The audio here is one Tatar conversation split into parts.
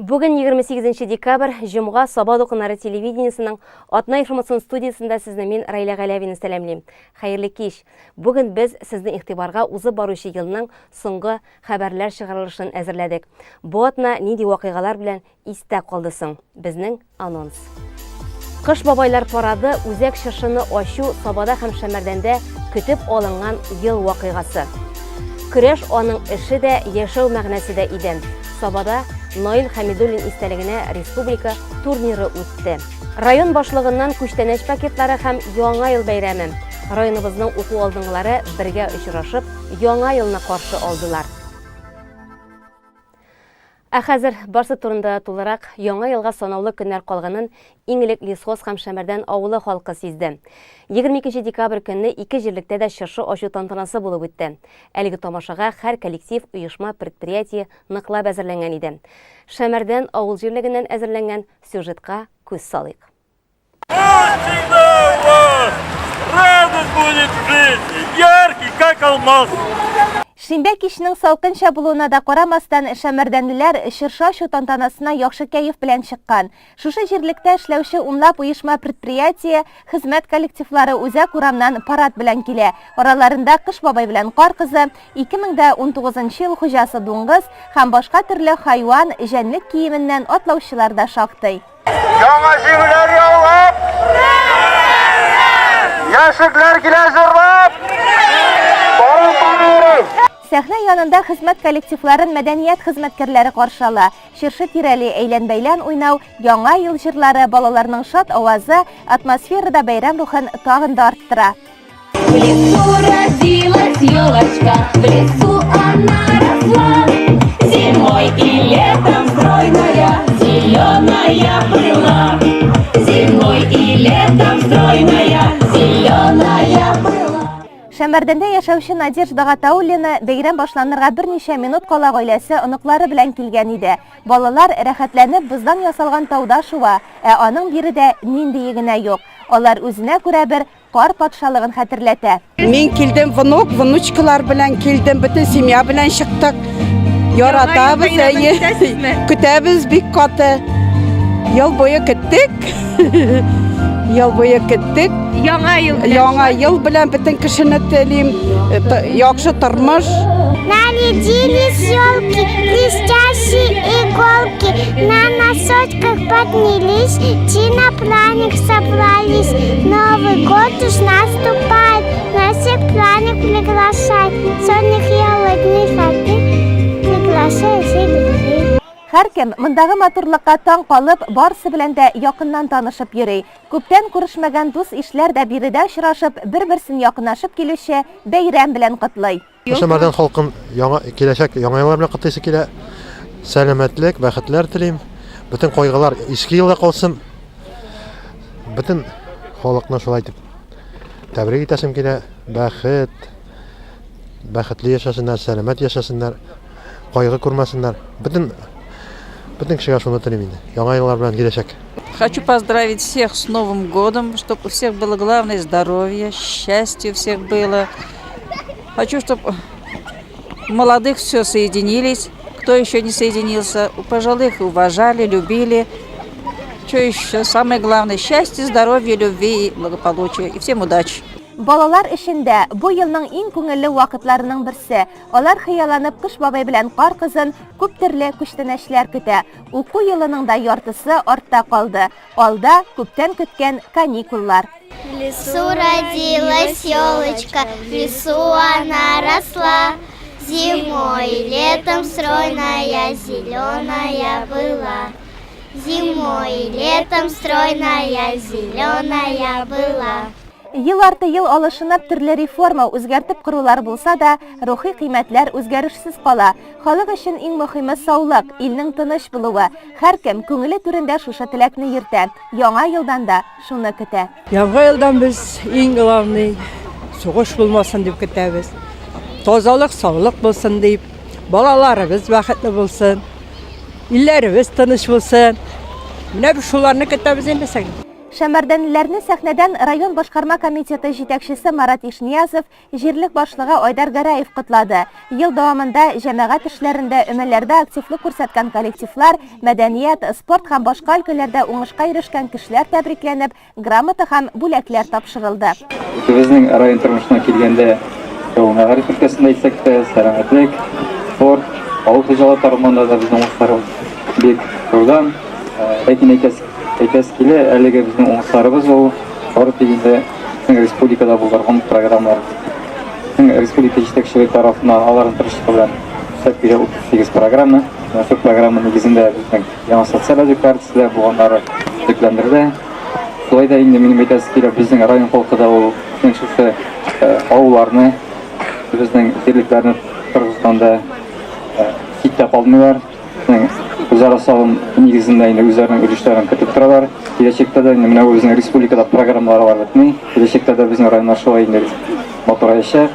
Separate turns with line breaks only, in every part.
Бүген 28 декабрь, җомга, Саба дулкыннары телевидениесының Атна информацион студиясендә сезне мин Райлә Галәвина сәламлим. Хәерле кич. Бүген без сезнең игътибарга узып баручы елның соңгы хәбәрләр чыгарылышын әзерләдек. Бу атна нинди вакыйгалар белән Истә калды соң безнең анонс. Кыш бабайлар парады, үзәк чыршыны ачу Сабада һәм Шәмәрдәндә көтеп алынган ел вакыйгасы. Көрәш аның эше дә, яшәү мәгънәсе дә иде. Сабада Наил Хәмидуллин истәлегенә республика турниры үтте. Район башлыгыннан күчтәнәч пакетлары һәм Яңа ел бәйрәме. Районыбызның уку алдынгылары бергә очрашып, Яңа елны каршы алдылар. Ә хәзер барсы турында да тулырак, Яңа елга санаулы көннәр калганын иң элек Лесхоз һәм Шәмәрдән авылы халкы сизде. 22 декабрь көнне ике җирлектә дә чыршы ачу тантанасы булып үтте. Әлеге тамашага һәр коллектив, оешма, предприятие ныклап әзерләнгән иде. Шәмәрдән авыл җирлегеннән әзерләнгән сюжетка күз салыйк.
Всегда у вас радость будет в жизни, яркий, как алмаз.
Шимбә кичнең салкынча булуына да карамастан, шәмәрдәнлеләр чыршы ачу тантанасына яхшы кәеф белән чыккан. Шушы җирлектә эшләүче унлап оешма-предприятие, хезмәт коллективлары үзәк урамнан парад белән килә. Араларында Кыш бабай белән Кар кызы, 2019 ел хуҗасы дуңгыз һәм башка төрле хайван, җәнлек киеменнән атлаучылар да шактый.
Яңа җиңүләр яулап, яшьлекләр килә җырлап,
Сәхнә янында хезмәт коллективларын мәдәният хезмәткәрләре каршы ала. Чыршы тирәли әйлән-бәйлән уйнау, яңа ел җырлары, балаларның шат авазы атмосферада бәйрәм рухын тагын да арттыра.
В лесу родилась елочка, в лесу она росла. Зимой и летом стройная, зеленая была. Зимой и летом стройная, зеленая была.
Шәмәрдәндә яшәүче Надежда Гатауллина бәйрәм башланырга берничә минут кала гаиләсе, оныклары белән килгән иде. Балалар рәхәтләнеп боздан ясалган тауда шуа, ә аның биредә ниндие генә юк. Алар үзенә күрә бер Кар патшалыгын хәтерләтә.
Мин килдем, внук, внучкалар белән килдем, бөтен семья белән чыктык. Яратабыз, әйе. Көтәбез бик каты. Ел буе көттек. Ел буе көттек.
Яңа ел белән.
Яңа ел белән бөтен кешене телим. Яхшы тормыш.
Нарядились елки, блестящие иголки, на носочках поднялись, и на праздник собрались. Новый год уж наступает, нас всех праздник приглашает. Сонных елок не ходы, приглашает всех друзей.
Һәркем мондагы матурлыкка таң калып, барысы белән дә якыннан танышып йөри. Күптән күрешмәгән дус-ишләр дә биредә очрашып, бер-берсен якынлашып килүче бәйрәм белән котлый.
Шәмәрдән халкын яңа киләчәк яңа еллар белән котлыйсы килә. Сәламәтлек, бәхетләр телим. Бөтен кайгылар иске елда калсын. Бөтен халыкны шулай итеп тәбрик итәсем килә. Бәхет, бәхетле яшәсеннәр, сәламәт яшәсеннәр, кайгы күрмәсеннәр. Бөтен бөтен кешегә шуны телим инде. Яңа еллар белән киләчәк.
Хочу поздравить всех с Новым годом, чтобы у всех было главное здоровье, счастье у всех было. Хочу, чтобы молодых все соединились, кто еще не соединился, у пожилых уважали, любили. Что еще? Самое главное – счастье, здоровье, любви и благополучия. И всем удачи!
Балалар өчен дә бу елның иң күңелле вакытларының берсе. Алар хыялланып Кыш бабай белән Кар кызын күп төрле күчтәнәчләр көтә. Уку елының да яртысы артта калды. Алда күптән көткән каникуллар.
В лесу родилась елочка, в лесу она росла. Зимой и летом стройная, зеленая была. Зимой и летом стройная, зеленая была.
Ел арты ел алышынып төрле реформа, үзгәртеп корулар булса да, рухи кыйммәтләр үзгәрешсез кала. Халык өчен иң мөхиме саулык, илнең тыныч булуы. Һәркем күңеле түрендә шушы теләкне йөртә. Яңа елдан да шуны көтә.
Яңа елдан без иң главный сугыш булмасын дип көтәбез. Тазалык, саулык булсын дип, балаларыбыз бәхетле булсын, илләребез тыныч булсын. Менә без шуларны көтәбез инде, сеңлем.
Шәмәрдәнлеләрне сәхнәдән район башкарма комитеты җитәкчесе Марат Ишниязов, җирлек башлыгы Айдар Гәрәев котлады. Ел дәвамында җәмәгать эшләрендә, өмәләрдә активлык күрсәткән коллективлар, мәдәният, спорт һәм башка өлкәләрдә уңышка ирешкән кешеләр тәбрикләнеп, грамота һәм бүләкләр тапшырылды.
Үзебезнең район тормышына килгәндә, ул мәгариф өлкәсендә әйтсәк тә, сәламәтлек, спорт, авыл хуҗалыгы тармагында да безнең уңышларыбыз бик зурдан. Ләкин әйтәсе, әйтәсе килә, әлеге безнең уңышларыбыз ул бары тик инде безнең республикада булдырган программалар. Безнең республика җитәкчелеге тарафыннан аларның тырышлыгы белән эшләп килә 38 программа. Менә шул программа нигезендә безнең яңа социаль объектлар төзелә, булганнары төзекләндерелә. Шулай да инде минем әйтәсе килә, безнең район халкы да ул безнең шушы авылларны, безнең җирлекләрне торгызганда читтә калмыйлар. Безнең үзара салым нигезендә инде үзләренең өлешләрен көтеп торалар. Киләчәктә дә инде менә бу безнең республикада программалар алар бетми. Киләчәктә дә безнең районнар шулай инде матураячак.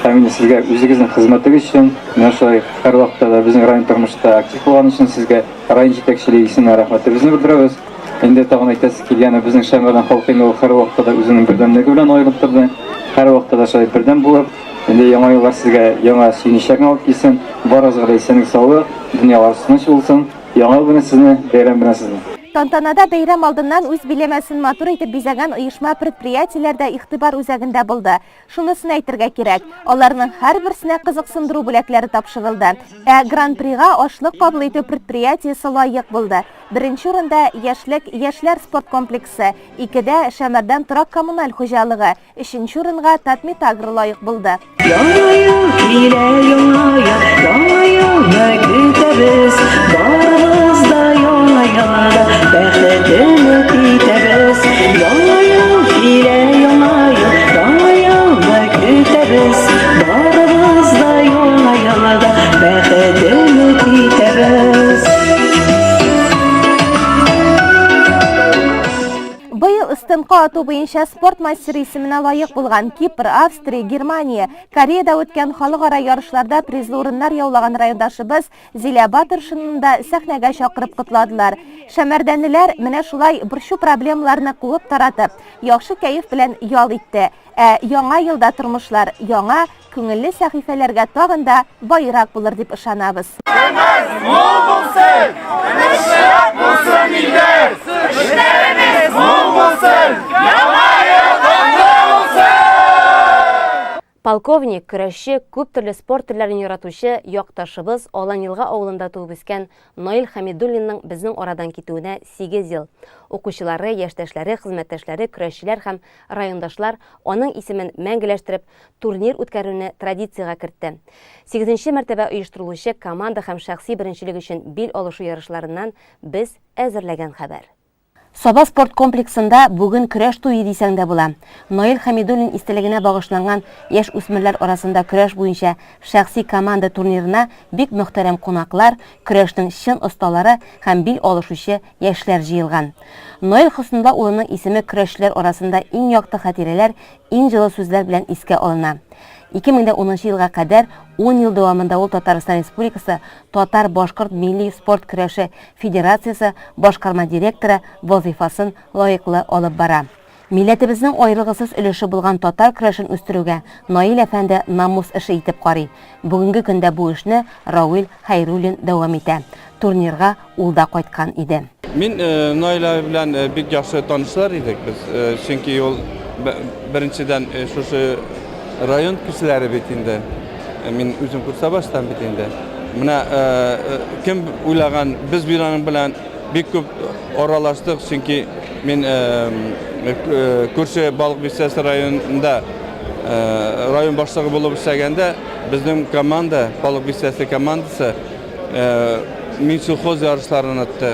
Һәм инде сезгә үзегезнең хезмәтегез өчен, менә шулай һәрвакытта да безнең район тормышында актив булган өчен сезгә район җитәкчелеге исеменнән рәхмәтебезне белдерәбез. Инде тагын әйтәсе килгәне, безнең Шәмәрдән халкы инде ул һәрвакытта да үзенең бердәмлеге белән аерылып торды. Һәрвакытта да шулай бердәм булып, инде яңа еллар сезгә яңа сөенечләр генә алып килсен. Барыгызга да исәнлек саулык, дөньялар тыныч булсын. Яңа ел белән сезне, бәйрәм белән сезне!
Тантанада бәйрәм алдыннан үз биләмәсен матур итеп бизәгән оешма-предприятиеләр дә игътибар үзәгендә булды. Шунысын әйтергә кирәк, аларның һәрберсенә кызыксындыру бүләкләре тапшырылды. Ә Гран-прига ашлык кабул итү предприятиесе лаек булды. Беренче урында, Яшьлек яшьләр спорт комплексы, икедә, Шәмәрдән торак-коммуналь хуҗалыгы, Өченче урынга Татметагро лаек булды.
Яңа ел килә, яңа ел, яңа елны көтәбез. Барыбыз да яңа елда бәхет өмет итәбез. Яңа ел килә, яңа ел, яңа елны көтәбез. Барыбыз да яңа елда бәхет өмет итәбез.
Быел стендка ату буенча спорт мастеры исеменә лаек булган Кипр, Австрия, Германия, Кореяда үткән халыкара ярышларда призлы урыннар яулаган райондашыбыз Зилә Батыршинаны да сәхнәгә чакырып котладылар. Шәмәрдәнлеләр менә шулай борчу-проблемаларны куып таратып, яхшы кәеф белән ял итте. Ә яңа елда тормышлар яңа, күңелле сәхифәләргә тагын да баерак булыр дип ышанабыз.
Көмеш мул булсын, тынычлык булсын илдә, эшләребез мул булсын, яңа ел котлы булсын!
Полковник, көрәшче, күп төрле спорт төрләрен яратучы якташыбыз Алан-Елга авылында туып үскән Наил Хәмидуллинның безнең арадан китүенә 8 ел. Укучылары, яшьтәшләре, хезмәттәшләре, көрәшчеләр һәм райондашлар аның исемен мәңгеләштереп, турнир үткәрүне традициягә кертте. Сигезенче мәртәбә оештырылучы команда һәм шәхси беренчелек өчен бил алышу ярышларыннан без әзерләгән хәбәр. Саба спорт комплексында бүген көрәш туе дисәң дә була. Наил Хәмидуллин истәлегенә багышланган яшь үсмерләр арасында көрәш буенча шәхси команда турнирына бик мөхтәрәм кунаклар, көрәшнең чын осталары һәм бил алышучы яшьләр җыелган. Наил Хөснулла улының исеме көрәшчеләр арасында иң якты хатирәләр, иң җылы сүзләр белән искә алына. 2010 елга кадәр ун ел дәвамында ул Татарстан Республикасы Татар-башкорт милли спорт көрәше федерациясе башкарма директоры вазыйфасын лаеклы алып бара. Милләтебезнең аерылгысыз өлеше булган татар көрәшен үстерүгә Наил әфәнде намус эше итеп карый. Бүгенге көндә бу эшне Рауил Хәйруллин дәвам итә. Турнирга ул да кайткан иде.
Мин Наил абый белән бик яхшы танышлар идек без, чөнки ул беренчедән шушы район кешеләре бит инде. Мин үзем Курсабаштан бит инде. Менә кем уйлаган, без бит аның белән бик күп аралаштык, чөнки мин күрше Балык Бистәсе районында район башлыгы булып эшләгәндә, безнең команда, Балык Бистәсе командасы Минсельхоз ярышларын отты.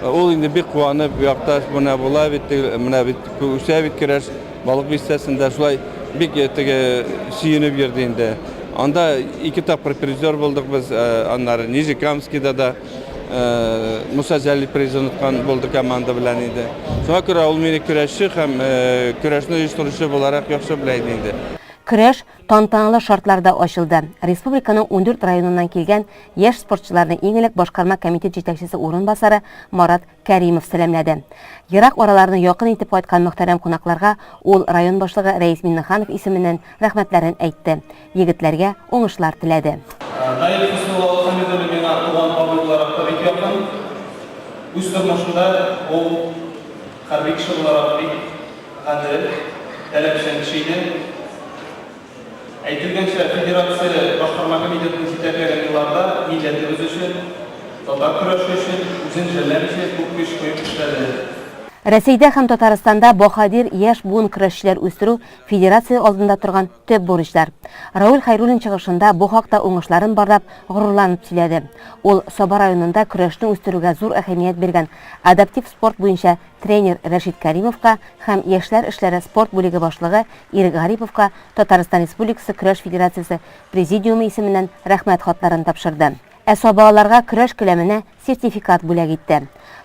Ул инде бик куанып, якташ, менә була бит, менә бит үсә бит көрәш Балык Бистәсендә шулай бик теге сөенеп йөрде инде. Анда ике тапкыр призер булдык без, аннары Нижнекамскийда да Муса Җәлил призын откан булды команда белән инде. Шуңа күрә ул мине көрәшче һәм көрәшне оештыручы буларак яхшы белә иде инде.
Көрәш тантаналы шартларда ачылды. Республиканың 14 районыннан килгән яшь спортчыларны иң элек башкарма комитет җитәкчесе урынбасары Марат Кәримов сәламләде. Ерак араларны якын итеп кайткан мөхтәрәм кунакларга ул район башлыгы Рәис Миңнеханов исеменнән рәхмәтләрен әйтте, егетләргә уңышлар теләде.
Наил Хөснулла улы Хәмидуллин миңа туган абый буларак та бик якын. Үз тормышында ул хәрби кеше буларак бик гадел, таләпчән кеше иде. Әйтелгәнчә, федерация башкарма комитетын җитәкләгән елларда милләтебез өчен, татар көрәше өчен үзен жәлләмичә күп көч куеп эшләде.
Рәсәйдә һәм Татарстанда баһадир яшь буын көрәшчеләр үстерү федерация алдында торган төп бурычлар. Равил Хәйруллин чыгышында бу хакта уңышларын барлап, горурланып сөйләде. Ул Саба районында көрәшне үстерүгә зур әһәмият биргән адаптив спорт буенча тренер Рәшит Кәримовка һәм яшьләр эшләре спорт бүлеге башлыгы Ирек Гариповка Татарстан Республикасы Көрәш федерациясе Президиумы исеменнән Рәхмәт хатларын тапшырды. Ә сабалыларга көрәш келәменә сертификат бүләк итте.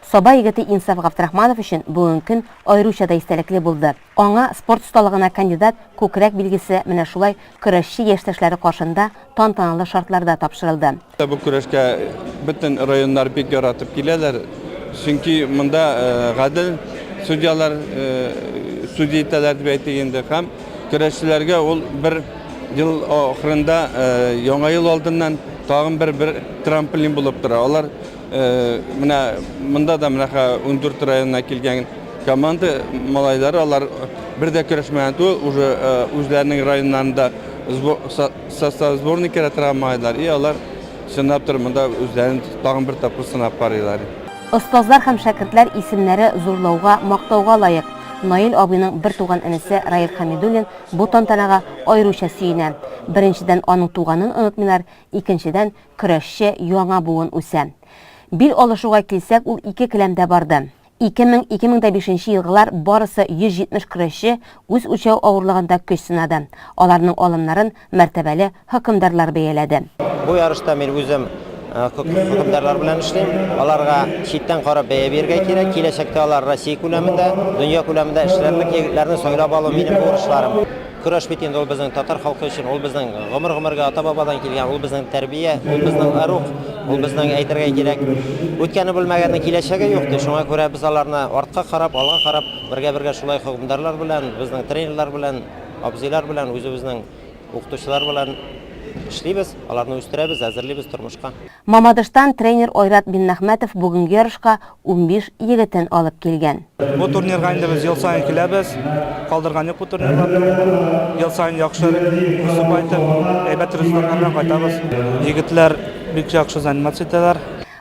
Саба егете Инсаф Габдрахманов өчен бүгенге көн аеруча да истәлекле булды. Аңа спорт осталыгына кандидат күкрәк билгесе менә шулай көрәшче яшьтәшләре каршында тантаналы шартларда тапшырылды.
Бу көрәшкә бөтен районнар бик яратып киләләр, чөнки монда гадел судьялар судья итәләр дип әйтик инде. Һәм көрәшчеләргә ул бер ел ахырында яңа ел алдыннан тагын бер бер трамплин булып тора. Алар менә монда да менә 14 районына килгән команда малайлары, алар бер дә көрәшмәгән түгел, уже үзләренең районнарында Состав сборный керә торган малайлар, и алар чынлап торып монда үзләрен тагын бер тапкыр сынап карыйлар.
Остазлар һәм шәкертләр исемнәре зурлауга, мактауга лаек. Наил абыйның бертуган энесе Раил Хәмидуллин бу тантанага аеруча сөенә. Беренчедән, аның туганын онытмыйлар, икенчедән, көрәшче яңа буын үсә. Бил алышуга килсәк, ул ике келәмдә барды. 2000, 2005 елгылар барысы 170 көрәшче үз үлчәү авырлыгында көч сынады. Аларның алымнарын мәртәбәле хөкемдарлар бәяләде.
Бу ярышта мин үзем хөкемдарлар белән эшлим. Аларга читтән карап бәя бирергә кирәк. Киләчәктә алар Россия күләмендә, дөнья күләмендә эшләрлек егетләрне сайлап алу минем бурычларым. Көрәш бит инде ул безнең татар халкы өчен, ул безнең гомер-гомергә ата-бабадан килгән, ул безнең тәрбия, ул безнең ыруг, ул безнең, әйтергә кирәк, үткәне белмәгәннең киләчәге юк, ди. Шуңа күрә без аларны артка карап, алга карап, бергә-бергә шулай хөкемдарлар белән, безнең тренерлар белән, абзыйлар белән, үзебезнең укытучылар белән эшлибез, аларны үстерәбез, әзерлибез тормышка.
Мамадыштан тренер Айрат Миннәхмәтов бүгенге ярышка 15 егетен алып килгән.
Бу турнирга инде без ел саен киләбез. Калдырган юк бу турнирларны. Ел саен яхшы үсеп кайтып, әйбәт результатлар белән кайтабыз. Егетләр бик яхшы заниматься итәләр.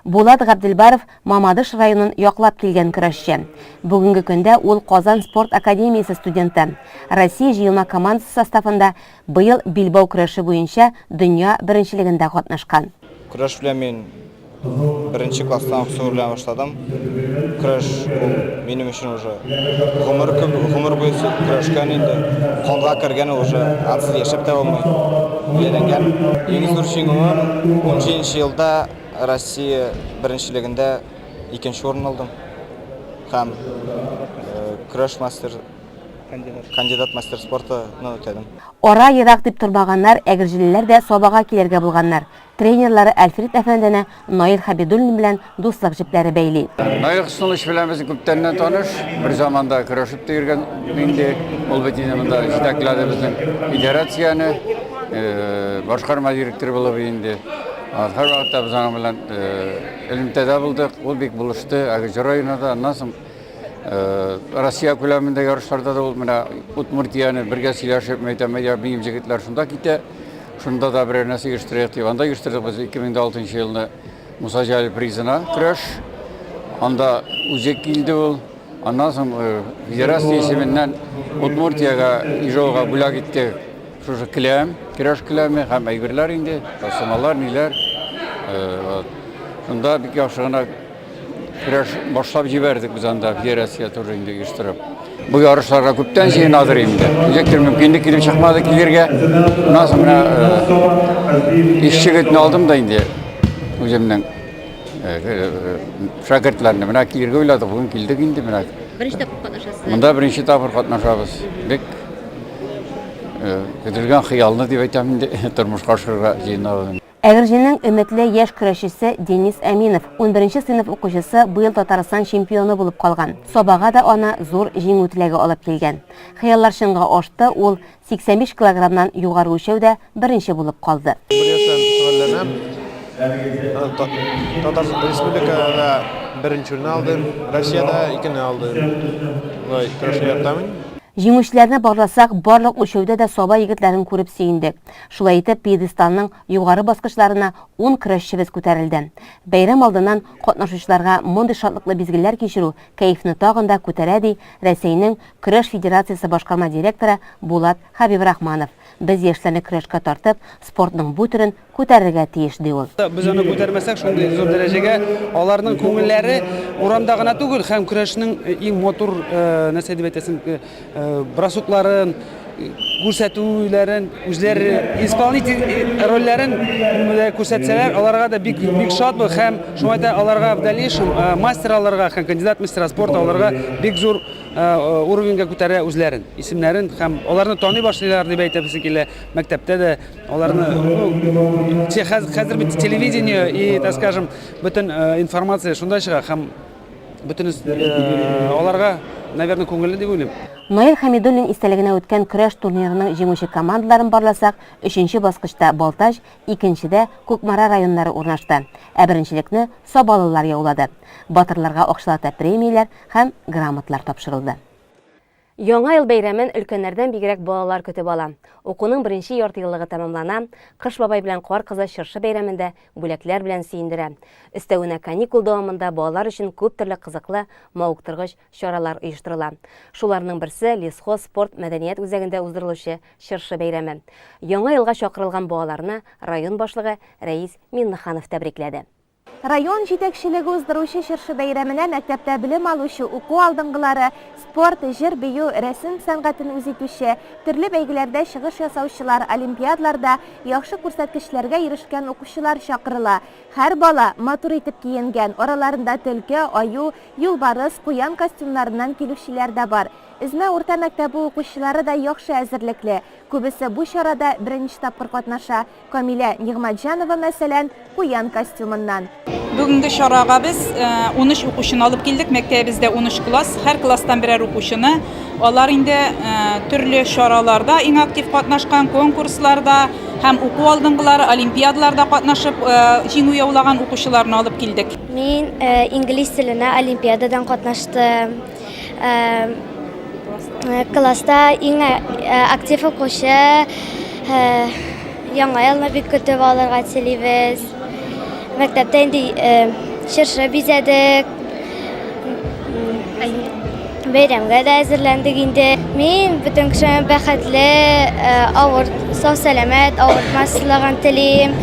Булат Габделбаров Мамадыш районын яклап килгән көрәшче. Бүгенге көндә ул Казан спорт академиясе студенты. Россия җыелма командасы составында быел билбау көрәше буенча дөнья беренчелегендә катнашкан.
Көрәш белән мин беренче класстан ук шөгыльләнә башладым. Көрәш ул минем өчен уже гомер кебек, гомер буе көрәшкән инде. Канга кергән ул уже, ансыз яшәп тә булмый. Ияләнгән. Иң зур җиңүем 17 елда Россия беренчелегендә икенче урын алдым. Һәм көрәш мастер кандидат мастер спорта ны үтәдем.
Ара ерак дип тормаганнар, әгерҗелеләр дә Сабага килергә булганнар. Тренерлары Альфред әфәндене Наил Хәбидуллин белән дуслык җепләре бәйли.
Наил Хөснуллович белән без күптәннән таныш, бер заманда көрәшеп тә йөргән инде. Ул бит инде монда җитәкләде безнең федерацияне, башкарма директор булып инде. Һәрвакытта без аның белән элемтәдә булдык, ул бик булышты Әгерҗе районына да. Аннан соң Россия күләмендә ярышларда да ул менә Удмуртияне бергә сөйләшеп, мәйтәм, әйдә, минем җегетләр шунда китә. Шунда да берәр нәрсә оештырыйк дип, анда оештырдык без 2006 елны Муса Җәлил призына көрәш. Анда үзе килде ул. Аннан соң федерация исеменнән Удмуртиягә, Ижауга бүләк итте шушы келәм, көрәш келәме һәм әйберләр инде, тасымалар, ниләр. Шунда бик яхшы гына Көрәш башлап җибәрдек без анда, федерация тоже инде оештырып. Бу ярышларга күптән җыенадыр инде. Ничектер мөмкинлек килеп чыкмады килергә. Моннан соң менә өч егетне алдым да инде үземнең шәкертләрне. Менә килергә уйладык, бүген килдек инде менә.
Беренче тапкыр катнашасыз?
Монда беренче тапкыр катнашабыз. Бик Көтелгән хыялны дип әйтәм инде, тормышка ашырырга җыенабыз.
Әгерҗенең өметле яшь көрәшчесе Денис Әминов, унберенче сыйныф укучысы, быел Татарстан чемпионы булып калган. Сабага да аны зур җиңү теләге алып килгән. Хыяллар чынга ашты, ул 85 килограммнан югары үлчәүдә беренче булып калды.
Бер яшьтән шөгыльләнәм. Татар республикада беренче урын алдым, Россиядә икене алдым. Болай көрәшне яратам мин.
Җиңүчеләрне барласак, барлык үлчәүдә дә Саба егетләрен күреп сөендек. Шулай итеп, пьедесталның югары баскычларына ун көрәшчебез күтәрелде. Бәйрәм алдыннан катнашучыларга мондый шатлыклы мизгелләр кичерү кәефне тагын да күтәрә, ди Рәсәйнең Көрәш федерациясе башкарма директоры Булат Хәбибрахманов. Без яшьләрне көрәшкә тартып, спортның бу төрен күтәрергә тиеш, ди ул.
Без аны күтәрмәсәк, шундый зур дәрәҗәгә аларның күңелләре урамда гына түгел, һәм көрәшнең иң матур, нәрсә дип әйтәсең, бросокларын, күрсәтүләрен, үзләре исполнитель рольләрен күрсәтсәләр, аларга да бик бик шатбыз һәм шуңа да аларга в дальнейшем мастер аларга һәм кандидат мастера спорта аларга бик зур уровеньга күтәрә үзләрен, исемнәрен һәм аларны таный башлыйлар дип әйтәсе килә. Мәктәптә дә аларны, ну, хәзер бит телевидение и, так скажем, бөтен информация шунда чыга һәм Бөтенес аларга, наверное, күңелле дип уйлыйм.
Наил Хәмидуллин истәлегенә үткән көрәш турнирының җиңүче командаларын барласак, өченче баскычта Балтач, икенчедә Кукмара районнары урнашты. Ә беренчелекне сабалылар яулады. Батырларга акчалата премияләр һәм грамоталар тапшырылды. Яңа ел бәйрәмен өлкәннәрдән бигрәк балалар көтеп ала. Укуның беренче яртыеллыгы тәмамлана, Кыш бабай белән Кар кызы чыршы бәйрәмендә бүләкләр белән сөендерә. Өстәвенә каникул дәвамында балалар өчен күп төрле кызыклы, мавыктыргыч чаралар оештырыла. Шуларның берсе, Лесхоз спорт мәдәният үзәгендә уздырылучы чыршы бәйрәме. Яңа елга чакырылган балаларны район башлыгы Рәис Миңнеханов тәбрикләде.
Район җитәкчелеге уздыручы чыршы бәйрәменә мәктәптә белем алучы уку алдынгылары, спорт, җыр-бию, рәсем сәнгатен үз итүче, төрле бәйгеләрдә чыгыш ясаучылар, олимпиадаларда яхшы күрсәткечләргә ирешкән укучылар чакырыла. Һәр бала матур итеп киенгән, араларында төлке, аю, юлбарыс, куян костюмнарыннан килүчеләр дә бар. Эзмә урта мәктәбе укучылары да яхшы әзерлекле. Күбесе бу чарада беренче тапкыр катнаша. Камилә Нигъмәтҗанова, мәсәлән, куян костюмыннан.
Бүгенге чарага без 13 укучыны алып килдек. Мәктәбебездә 13 класс, һәр класстан берәр укучыны. Алар инде төрле чараларда иң актив катнашкан, конкурсларда һәм уку алдынгылары, олимпиадаларда катнашып җиңү яулаган укучыларны алып килдек.
Мин инглиз теленә олимпиададан катнаштым. Класста иң актив укучы яңа елны бик көтеп алырга телибез. Мәктәптә инде чыршы бизәдек. Бәйрәмгә дә әзерләндек инде. Мин бөтен кешене бәхетле, авыр, сау-сәламәт, авыртмаслыгын телим.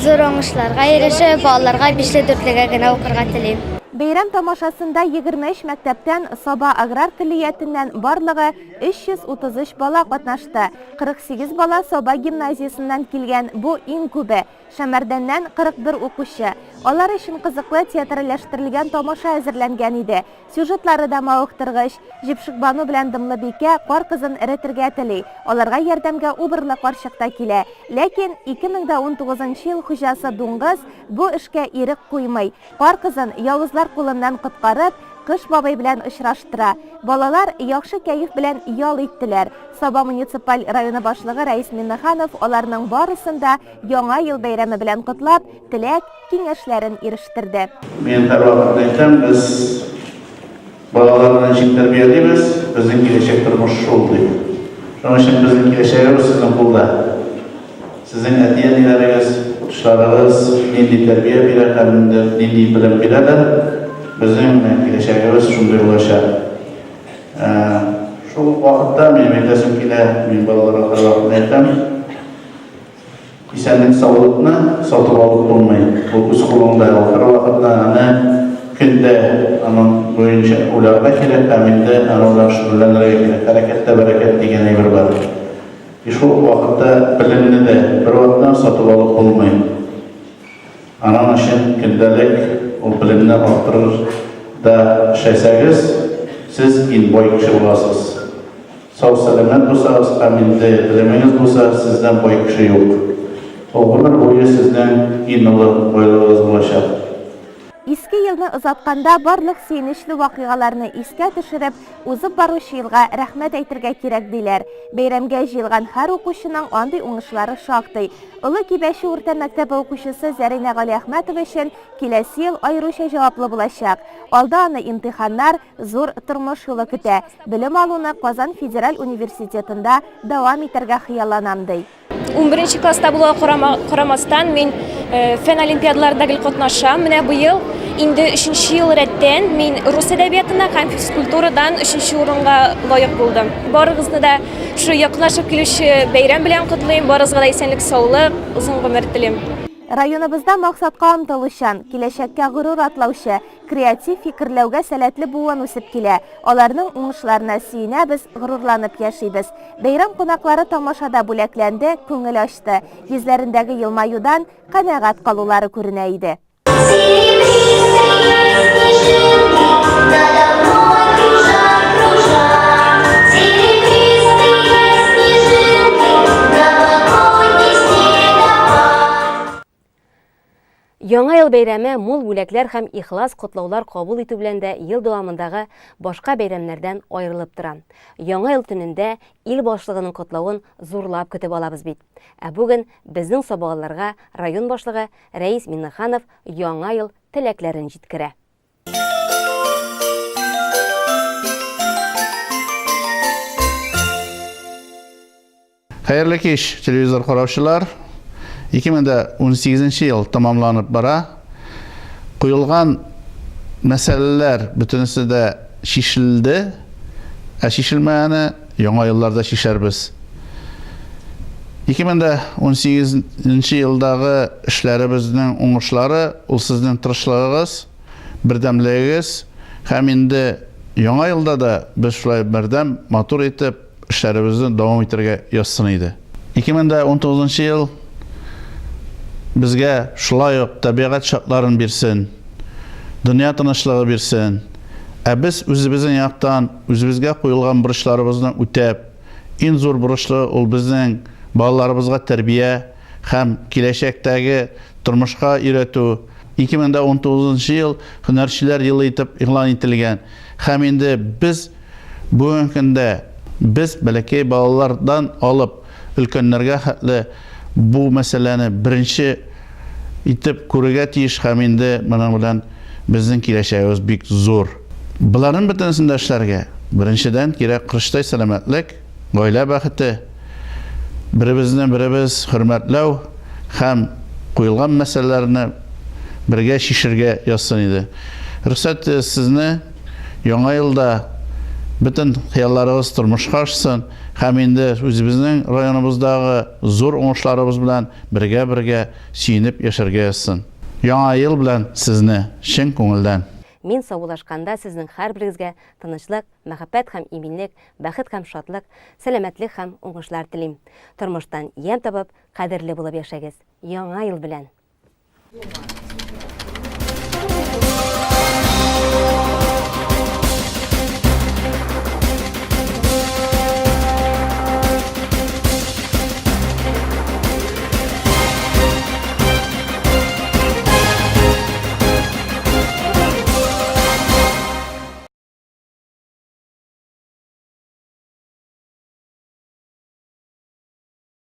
Зур уңышларга ирешеп, балаларга бишле дүртлегә генә укырга телим.
Бәйрәм тамашасында 23 мәктәптән Саба аграр көллиятеннән барлыгы 333 бала катнашты. 48 бала Саба гимназиясеннән килгән, бу иң күбе. Шәмәрдәннән 41 укучы. Алар өчен кызыклы театральләштерелгән тамаша әзерләнгән иде. Сюжетлары да мавыктыргыч. Җепшекбану белән Дымлыбикә Кар кызын эретергә тели. Аларга ярдәмгә Убырлы карчык та килә. Ләкин 2019 нчы ел хуҗасы Дуңгыз бу эшкә ирек куймый. Кар кызын явызлар кулыннан коткарып, Кыш бабай белән очраштыра. Балалар яхшы кәеф белән ял иттеләр. Саба муниципаль районы башлыгы Рәис Миннеханов аларның барысын да Яңа ел бәйрәме белән котлап, теләк, киңәшләрен ирештерде.
Мин һәрвакыт әйтәм, без балаларны ничек тәрбиялибез, безнең киләчәк тормыш шул дип. Шуның өчен безнең киләчәгебез сезнең кулда. Сезнең әти-әниләрегез, укытучыларыгыз нинди тәрбия бирә һәм нинди белем бирәләр, безнең киләчәгебез шундый булачак. Шул ук вакытта минем әйтәсем килә, мин балаларга һәрвакыт әйтәм, Исәнлек-саулыкны сатып алып булмый, ул үз кулыңда, ул һәрвакытта аны көн дә аның буенча уйларга кирәк һәм инде аның белән шөгыльләнергә кирәк. Хәрәкәттә бәрәкәт дигән әйбер бар. И шул ук вакытта белемне дә бервакытта сатып алып булмый. Аның өчен көндәлек ул белемне арттырыр да эшләсәгез, сез иң бай кеше буласыз. Сау-сәламәт булсагыз һәм инде белемегез булса, сездән бай кеше юк. Ул гомер буе сезнең иң олы байлыгыгыз булачак.
Иске елны озатканда барлык сөенечле вакыйгаларны искә төшереп, узып баручы елга рәхмәт әйтергә кирәк, диләр. Бәйрәмгә җыелган һәр укучының андый уңышлары шактый. Олы Кибәче урта мәктәбе укучысы Зәринә Галиәхмәтова өчен киләсе ел аеруча җаваплы булачак. Алда аны имтиханнар, зур тормыш юлы көтә. Белем алуны Казан федераль университетында дәвам итәргә хыялланам, ди.
Унберенче класста булуга карамастан, мин э, фән олимпиадаларында гел катнашам. Менә быел инде өченче ел рәттән мин рус әдәбиятына һәм физкультурадан өченче урынга лаек булдым. Барыгызны да шушы якынлашып килүче бәйрәм белән котлыйм. Барыгызга да исәнлек-саулык, озын гомер телим.
Районыбызда максатка омтылучан, киләчәккә горур атлаучы, креатив фикерләүгә сәләтле буын үсеп килә. Аларның уңышларына сөенәбез, горурланып яшибез. Бәйрәм кунаклары тамашада бүләкләнде, күңел ачты. Йөзләрендәге елмаюдан канәгать калулары күренә иде.
Яңа ел бәйрәме мул бүләкләр һәм ихлас котлаулар кабул итү белән дә ел дәвамындагы башка бәйрәмнәрдән аерылып тора. Яңа ел төнендә ил башлыгының котлавын зурлап көтеп алабыз бит. Ә бүген безнең сабалыларга район башлыгы Рәис Миннеханов Яңа ел теләкләрен җиткерә.
Хәерле кич, телевизор караучылар. 2018 ел тәмамланып бара. Куелган мәсьәләләр бөтенесе дә чишелде. Ә чишелмәгәне яңа елларда чишәрбез. 2018 елдагы эшләребезнең уңышлары ул сезнең тырышлыгыгыз, бердәмлегегез һәм инде яңа елда да без шулай бердәм, матур итеп эшләребезне дәвам итәргә язсын иде. 2019 ел безгә шулай ук табигать шартларын бирсен, дөнья тынычлыгы бирсен. Ә без үзебезнең яктан үзебезгә куелган бурычларыбызны үтәп, иң зур бурычлы ул безнең балаларыбызга тәрбия һәм киләчәктәге тормышка өйрәтү. 2019 ел һөнәрчеләр елы итеп игълан ителгән. Һәм инде без бүгенге көндә без бәләкәй балалардан алып өлкәннәргә хәтле бу мәсьәләне беренче итеп күрергә тиеш һәм инде моның белән безнең киләчәгебез бик зур. Боларның бөтенесен дә эшләргә, беренчедән, кирәк корычтай сәламәтлек, гаилә бәхете, беребезне беребез хөрмәтләү һәм куелган мәсьәләләрне бергә чишергә язсын иде. Рөхсәт итегез сезне Яңа елда бөтен хыялларыгыз тормышка ашсын һәм инде үзебезнең районыбыздагы зур уңышларыбыз белән бергә-бергә сөенеп яшәргә язсын. Яңа ел белән сезне чын күңелдән!
Мин саубуллашканда сезнең һәрберегезгә тынычлык, мәхәббәт һәм иминлек, бәхет һәм шатлык, сәламәтлек һәм уңышлар телим. Тормыштан ямь табып, кадерле булып яшәгез. Яңа ел белән!